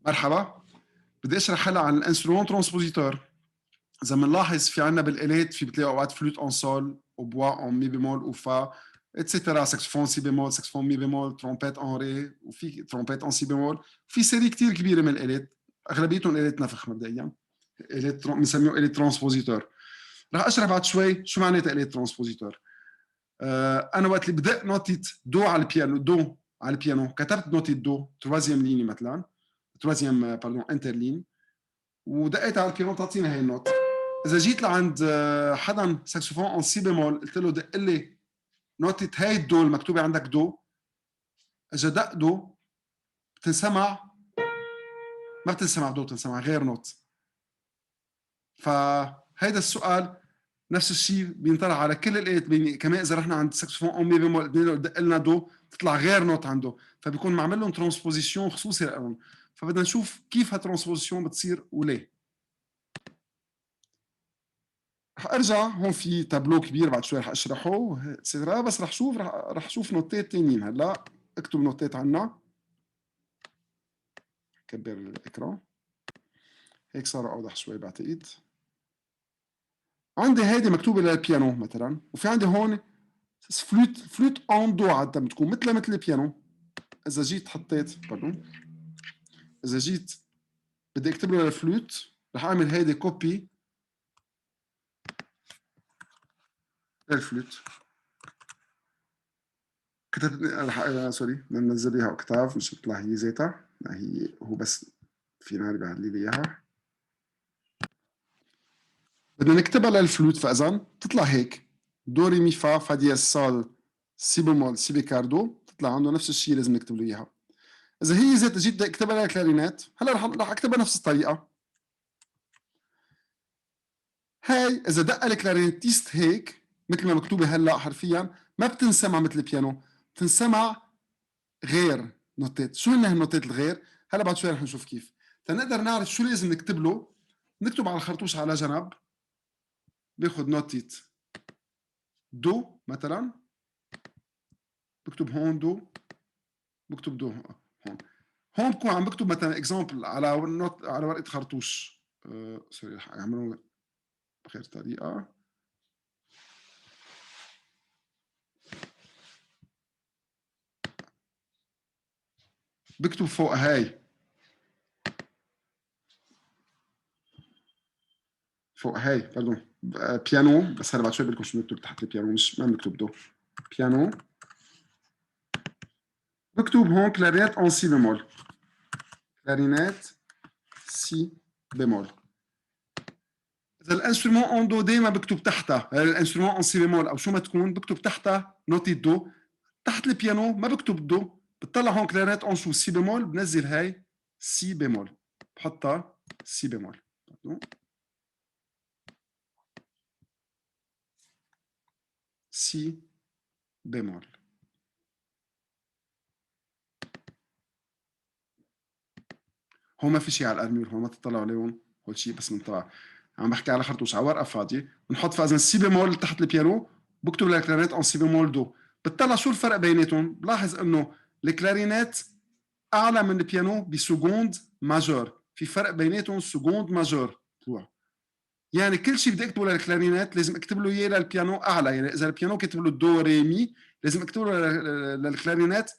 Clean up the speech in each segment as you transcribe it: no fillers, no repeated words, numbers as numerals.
مرحبا، بدي اشرح هلا عن ال instrument transpositeur. اذا بنلاحظ في عندنا بالالات، في بتلاقي اوقات flûte en sol، hautbois en mi bémol ou fa، et cetera، saxophone si bémol، saxophone mi bémol، trompette en ré، وفي trompette en si bémol. في série كثير كبيرة من الالات، اغلبيتهم الات نفخ. مبدئيا الات بنسميهم الات transpositeur. رح اشرح بعد شوي شو معناتها الات transpositeur. انا وقت اللي بدق نوتة دو على البيانو، دو على البيانو، كتبت نوتة دو troisième ligne مثلا، troisième، pardon، interligne، ودقيت على البيانو، تعطينا هي ال note. اذا جيت لعند حدا saxophone en si bémol، قلت له دق لي نوتة هاي الدو المكتوبة عندك دو، اذا دق دو بتنسمع، ما بتنسمع دو، بتنسمع غير note. فهيدا السؤال نفس الشيء بينطرح على كل الالات. كمان اذا رحنا عند saxophone en mi bémol، قلنا له دق لنا دو، تطلع غير note عنده. فبيكون معمل لهم transposition خصوصي لهم، فبدنا نشوف كيف هال transposition بتصير وليه. رح ارجع هون، في تابلو كبير بعد شوي رح اشرحه et cetera، بس رح شوف نوتات ثانيين. هلا اكتب نوتات عنا. كبر ال écran، هيك صار اوضح شوي بعتقد. عندي هيدي مكتوبة للبيانو مثلا، وفي عندي هون flûte، flûte en do عادة بتكون مثل البيانو. اذا جيت حطيت، pardon، اذا جيت بدي اكتب له الفلوت، رح اعمل هيدي copie لل flûte. كتبت، رح، sorry، بدنا ننزل اياها octave، مش تطلع هي ذاتها. ما هي هو بس فينا بعدلي لي اياها. بدنا نكتبها للفلوت، فاذا بتطلع هيك: دو ري مي فا، فا dièse، sol، si bémol، si bécarre، دو. تطلع عنده نفس الشيء، لازم نكتب له اياها. اذا هي ذات جيت بدي اكتبها لل clarinette، هلا رح اكتبها نفس الطريقة هاي. اذا دق ال clarinettiste هيك مثل ما مكتوبة هلا حرفيا، ما بتنسمع مثل البيانو، بتنسمع غير نوتات. شو هن هالنوتات الغير؟ هلا بعد شوي رح نشوف كيف. تنقدر نعرف شو لازم نكتب له، نكتب على الخرطوش على جنب. باخذ نوتة دو مثلا، بكتب هون دو، بكتب دو هون. هون بكون عم بكتب مثلا exemple على note، على ورقة خرطوش. Sorry، رح اعمله بغير طريقه. بكتب فوق هاي، فوق هاي، pardon، بيانو. بس هلا بعد شوي بقول لكم شو بنكتب تحت البيانو. مش ما بنكتب دو، بيانو. بكتب هون clarinette en si bémol، clarinette si bémol. اذا ال instrument en do دائما بكتب تحتها ال instrument en si bémol او شو ما تكون، بكتب تحتها نوتة دو. تحت البيانو ما بكتب دو. بتطلع هون clarinette en شو؟ si bémol. بنزل هاي si bémol، بحطها si bémol، si bémol. هون ما في شيء على ال armure، هون ما تطلعوا عليهم، هول شيء بس من عم بحكي على خرطوش، على ورقة فاضيه. بنحط فاذا si bémol تحت البيانو، بكتب ال clarinette en si bémol دو. بتطلع شو الفرق بيناتهم؟ بلاحظ انه ال clarinette اعلى من البيانو ب seconde majeure، في فرق بيناتهم seconde majeure طلوع. يعني كل شيء بدي اكتبه لل clarinette لازم اكتب له اياه للبيانو اعلى. يعني اذا البيانو كاتب له دو ري مي، لازم اكتب له لل clarinette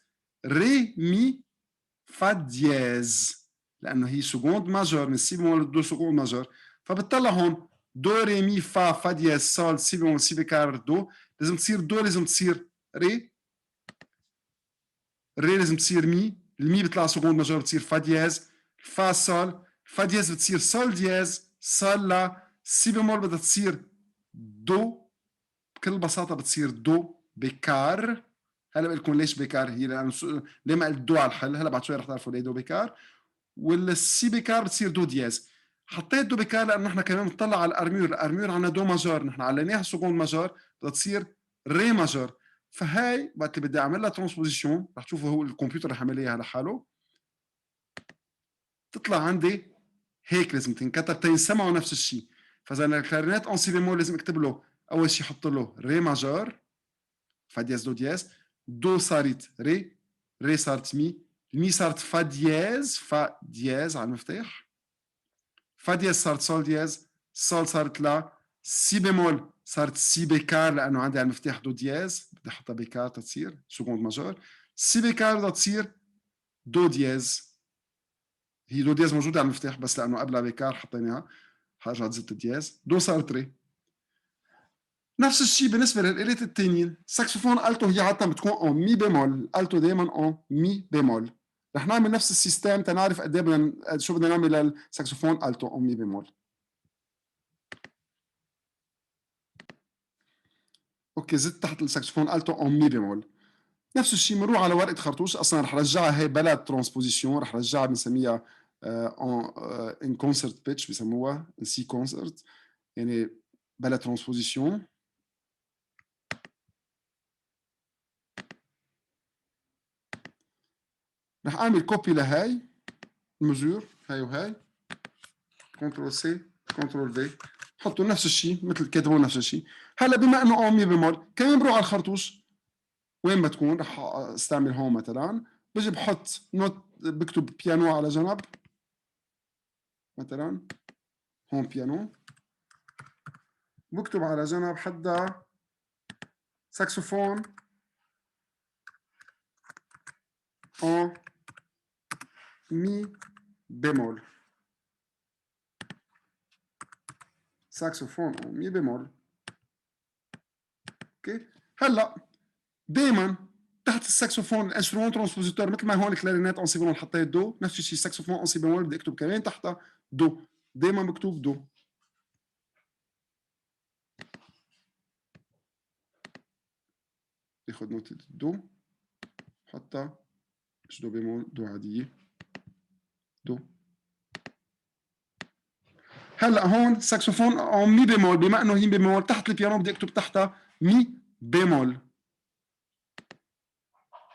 ري مي فا dièse، لانه هي seconde majeure، من si bémol دو seconde majeure. فبتطلع هون دو ري مي فا، فا dièse، sol، si bémol، si bécarre، دو. لازم تصير دو، لازم تصير ري، ري لازم تصير مي، المي بيطلع seconde majeure بتصير فا dièse، فا sol، فا dièse بتصير sol dièse، sol لا، si bémol بدها تصير دو، بكل بساطة بتصير دو bécarre. هلا بقول لكم ليش bécarre هي، لانه ليه ما قلت دو على الحل. هلا بعد شوي رح تعرفوا ليه دو bécarre. وال si bécarre بتصير دو dièse. حطيت دو bécarre لانه نحن كمان بنطلع على ال armure، ال armure عندنا دو majeur، نحن عليناها seconde majeure، بدها تصير ري majeur. فهاي وقت اللي بدي اعمل لها transposition، رح تشوفوا هو الكمبيوتر رح يعمل اياها لحاله، تطلع عندي هيك. لازم تنكتب تنسمعوا نفس الشيء. فاذا ال clarinette en si bémol لازم اكتب له اول شيء، حط له ري majeur، فا dièse دو dièse. دو صارت ري، ري صارت مي، ال mi صارت fa dièse، fa dièse على المفتاح، fa dièse صارت sol dièse، sol صارت la، si bémol صارت si bécarre لانه عندي على المفتاح do dièse، بدي احطها bécarre تتصير seconde majeure، si bécarre بدها تصير do dièse، هي do dièse موجودة على المفتاح بس لانه قبلها bécarre حطيناها، رجعت زدت dièse، do صارت ré. نفس الشيء بالنسبة للآلات الثانيين، saxophone alto هي عادة بتكون en mi bémol، alto دائما en mi bémol. رح نعمل نفس ال système تنعرف قد ايه بدنا شو بدنا نعمل لل saxophone alto en mi bémol. okay، زدت تحت ال saxophone alto en mi bémol. نفس الشيء بنروح على ورقة خرطوش، اصلا رح رجعها هي بلا transposition، رح رجعها بنسميها in concert pitch، بسموها si concert، يعني بلا transposition. رح اعمل copie لهاي ال mesure، هاي وهاي، contrôle C contrôle V، حطوا نفس الشيء مثل كتبوا نفس الشيء. هلا بما انه en mi bémol كمان بروح على الخرطوش وين ما تكون، رح استعمل هون مثلا، بجي بحط note، بكتب بيانو على جنب مثلا، هون بيانو، بكتب على جنب حدا saxophone en mi bémol، saxophone en mi bémol. okay، هلا دائما تحت ال saxophone ال instrument transpositeur، مثل ما هون ال clarinette en si bémol حطيت do، نفس الشيء saxophone en si bémol بدي اكتب كمان تحتها do، دائما بكتب do. باخذ نوتة do بحطها، مش do bémol، do عادية، do. هلا هون saxophone en mi bémol، بما انه هي bémol تحت البيانو بدي اكتب تحتها mi bémol،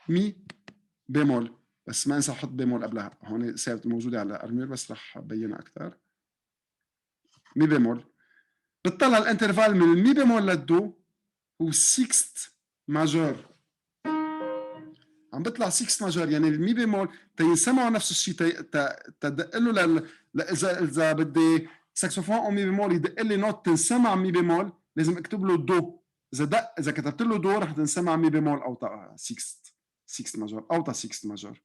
mi bémol، بس ما انسى احط bémol قبلها، هون صارت موجودة على armure بس رح ابينها اكثر. mi bémol، بتطلع ال intervalle من ال mi bémol لل do هو sixte majeure، عم بيطلع sixte majeure، يعني ال mi bémol تينسمعوا نفس الشيء، تدق له اذا بدي saxophone en mi bémol يدق لي note تنسمع mi bémol لازم اكتب له do، اذا كتبت له do رح تنسمع mi bémol او sixte، sixte majeure او تا sixte majeure،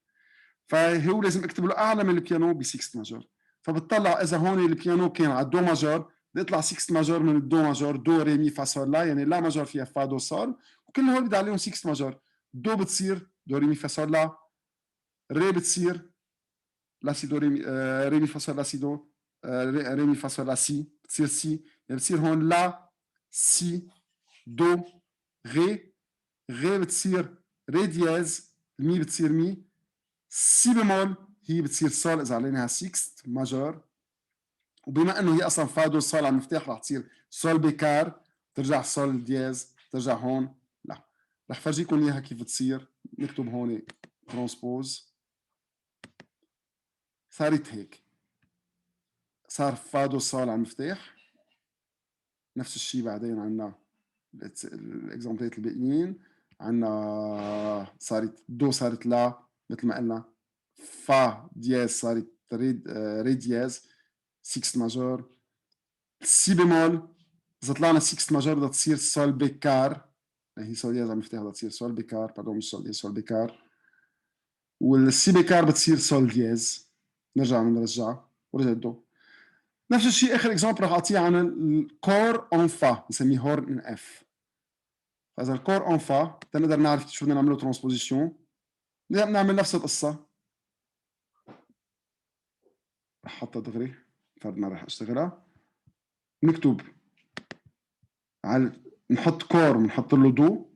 فهو لازم اكتب له اعلى من البيانو ب sixte majeure. فبتطلع اذا هون البيانو كان على ال do majeur بدي اطلع sixte majeure من ال do majeur، do ré mi fa sol la، يعني la majeure فيها fa do sol، وكل هول بدي عليهم sixte majeure. do بتصير do ré mi fa sol la، ré بتصير la si do ré mi، ré mi fa sol la si do، ré mi fa sol la si بتصير si، يعني بتصير هون la si do ré، ré بتصير ré dièse، ال mi بتصير mi، si bémol هي بتصير sol اذا عليناها sixte majeure، وبما انه هي اصلا fa do sol على المفتاح رح تصير sol bécarre، ترجع sol dièse، ترجع هون la. رح فرجيكم اياها كيف تصير. نكتب هون transpose، صارت هيك، صار fa do sol على المفتاح. نفس الشيء بعدين عندنا ال exemple ات الباقيين، عندنا صارت do صارت la مثل ما قلنا، fa dièse صارت ré، ré dièse sixte majeure، si bémol اذا طلعنا sixte majeure بدها تصير sol bécarre، هي sol dièse على المفتاح بدها تصير sol bécarre، pardon مش sol dièse، sol bécarre، وال si bécarre بتصير sol dièse، نرجع نرجعها ورجع do. نفس الشيء اخر exemple رح اعطيه عن ال cor en fa، بنسميه horn en F. فاذا ال cor en fa تنقدر نعرف شو بدنا نعمله transposition، نعمل نفس القصة، رح احطها دغري فرد مرة رح اشتغلها. نكتب على نحط cor بنحط له do،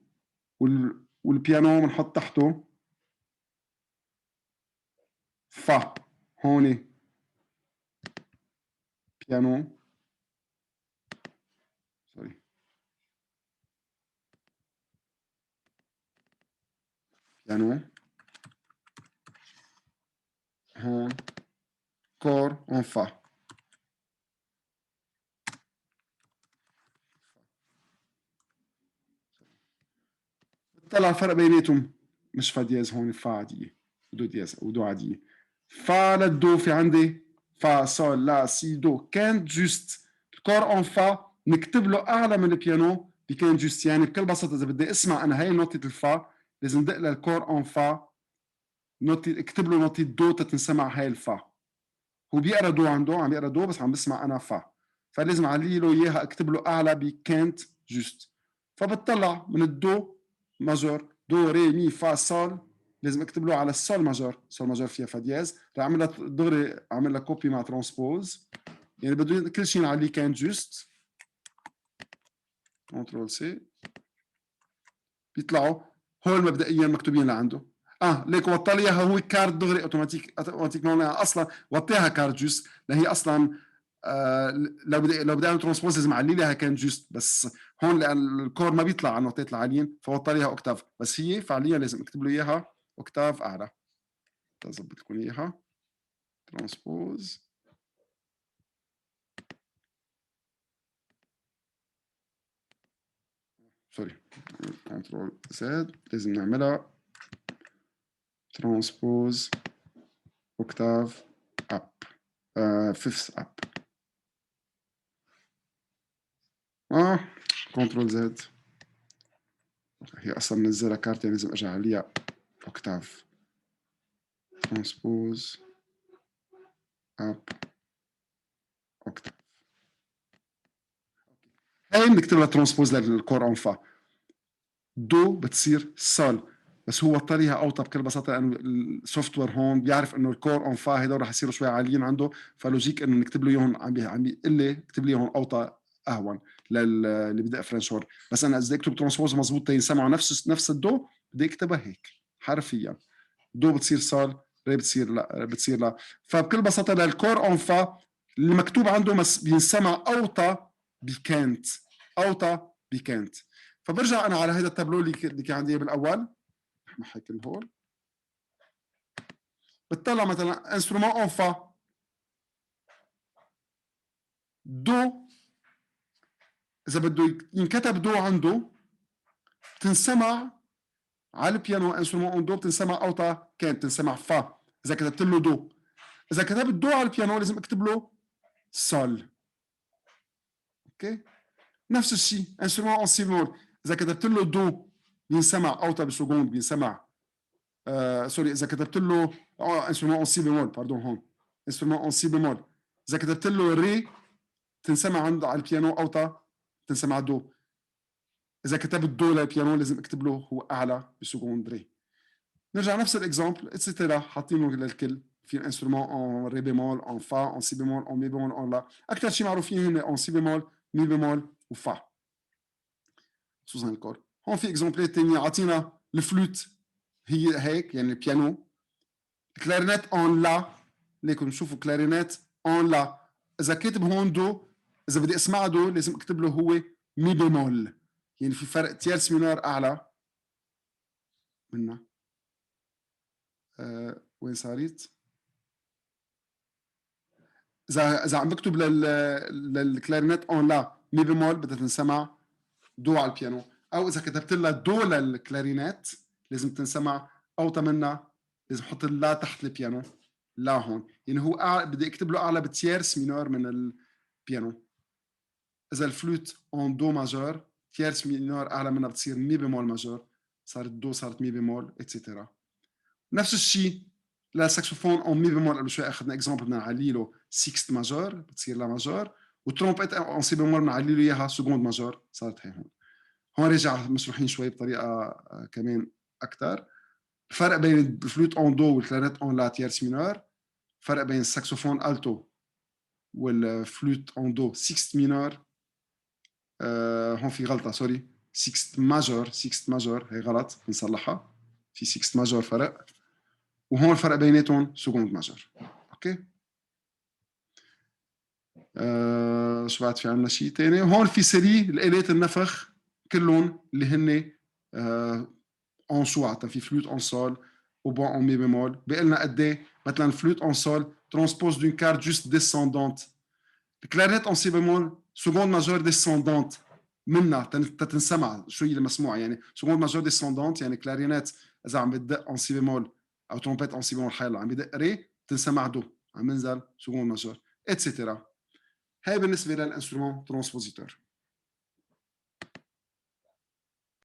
والبيانو بنحط تحته fa، هون piano، sorry، piano، هون cor en fa. طلع الفرق بيناتهم، مش fa dièse هون fa عادية. do dièse و do عادية. فا لل do في عندي فا sol la si do quinte juste. ال cor en fa نكتب له اعلى من البيانو ب quinte juste. يعني بكل بساطة اذا بدي اسمع انا هاي نوتة الفا لازم دق لل cor en fa نوتة، اكتب له نوتة do تتنسمع هاي الفا. هو بيقرا do عنده، عم بيقرا do بس عم بسمع انا فا، فلازم اعلي له اياها، اكتب له اعلى ب quinte juste. فبتطلع من ال do majeur do ré mi fa sol، لازم اكتب له على ال sol majeur. sol majeur فيها fa dièse، رح اعملها دغري، اعمل لها copie مع transpose. يعني بده كل شيء نعليه quinte juste. contrôle C. بيطلعوا هول مبدئيا مكتوبين لعنده. ليك وطى لي اياها هو quarte دغري automatique. اصلا وطيها quarte juste، لان هي اصلا لو بدي اعمل transpose لازم اعلي لها quinte juste، بس هون لان ال cor ما بيطلع على النوتات العاليين فوطى لي اياها octave، بس هي فعليا لازم اكتب له اياها octave اعلى. اظبط لكم اياها transpose. sorry، contrôle Z، لازم نعملها transpose octave up، fifth up. contrôle Z. هي اصلا منزلها quarte، يعني لازم ارجع عليها octave. transpose up octave. هاي بنكتب لها transpose لل cor en fa. do بتصير sol، بس هو وطى اوطى بكل بساطة لانه ال software هون بيعرف انه ال cor en fa هدول رح يصيروا شوي عاليين عنده، ف logique انه نكتب له اياهم، عم بيقول لي اكتب لي اياهم اوطى اهون للي بدق French horn. بس انا اذا بدي اكتب transpose مزبوط تينسمعوا نفس ال do بدي اكتبها هيك حرفيا. do بتصير sol، ré بتصير la، بتصير la. فبكل بساطة لل cor en fa اللي مكتوب عنده بينسمع اوطى ب quinte، اوطى ب quinte. فبرجع انا على هذا التابلو اللي كان عندي بالاول، محي كل هول. بتطلع مثلا instrument en fa do، اذا بده ينكتب do عنده بتنسمع على البيانو instrument en do بتنسمع اوطى quinte، بتنسمع fa اذا كتبت له do. اذا كتبت do على البيانو لازم اكتب له sol. okay، نفس الشيء instrument en si bémol، اذا كتبت له do بينسمع اوطى ب seconde، بينسمع sorry، اذا كتبت له instrument en si bémol، pardon، هون instrument en si bémol، اذا كتبت له ré تنسمع عنده على البيانو اوطى، تنسمع do. اذا كتبت do للبيانو لازم اكتب له هو اعلى ب seconde ré. نرجع نفس ال exemple et cetera، حاطينه للكل. في instrument en ré bémol، en fa، en si bémol، en mi bémol، en la. اكثر شيء معروفين هن en si bémol، mi bémol و fa، خصوصا ال cor. هون في exemple ات ثانية، عطينا الفلوت هي هيك، يعني البيانو، clarinette en la. ليكم شوفوا clarinette en la، اذا كاتب هون do، اذا بدي اسمع do لازم اكتب له هو mi bémol، يعني في فرق tierce mineure اعلى منا. وين صارت؟ اذا عم بكتب لل clarinette en la mi bémol بدها تنسمع do على البيانو، او اذا كتبت لها do لل clarinette لازم تنسمع اوطى منها، لازم احط ال la تحت البيانو، la هون، يعني هو أعلى، بدي اكتب له اعلى ب tierce mineure من البيانو. اذا ال flûte en do majeur، tierce mineure اعلى منها بتصير mi bémol majeur، صارت do صارت mi bémol et cetera. نفس الشيء لل saxophone en mi bémol، قبل شوي اخذنا exemple، بدنا نعلي له sixte majeure بتصير la majeure، و trompette en si bémol بنعلي له اياها seconde majeure، صارت هي هون. هون رجع مشروحين شوي بطريقة كمان اكثر. الفرق بين ال flûte en do وال clarinette en la tierce mineure، فرق بين ال saxophone alto وال flûte en do sixte mineure. هون في غلطه، sorry، sixte majeure، sixte majeure هي غلط، بنصلحها، في sixte majeure فرق، وهون الفرق بيناتهم seconde majeure. okay، شو بعد في عندنا؟ شيء ثاني هون في série الالات النفخ كلهم اللي هن en sol، عادة في flûte en sol، hautbois en mi bémol. بيقول لنا قد ايه مثلا flûte en sol transpose d'une quarte juste descendante، ال clarinette en si bémol seconde majeure descendante منا تتنسمع شو هي المسموعه، يعني seconde majeure descendante، يعني clarinette اذا عم بتدق en si bémol او trompette en si bémol، حيلا عم بدق ré تنسمع do، عم ننزل seconde majeure et cetera. هاي بالنسبه لل instrument transpositeur.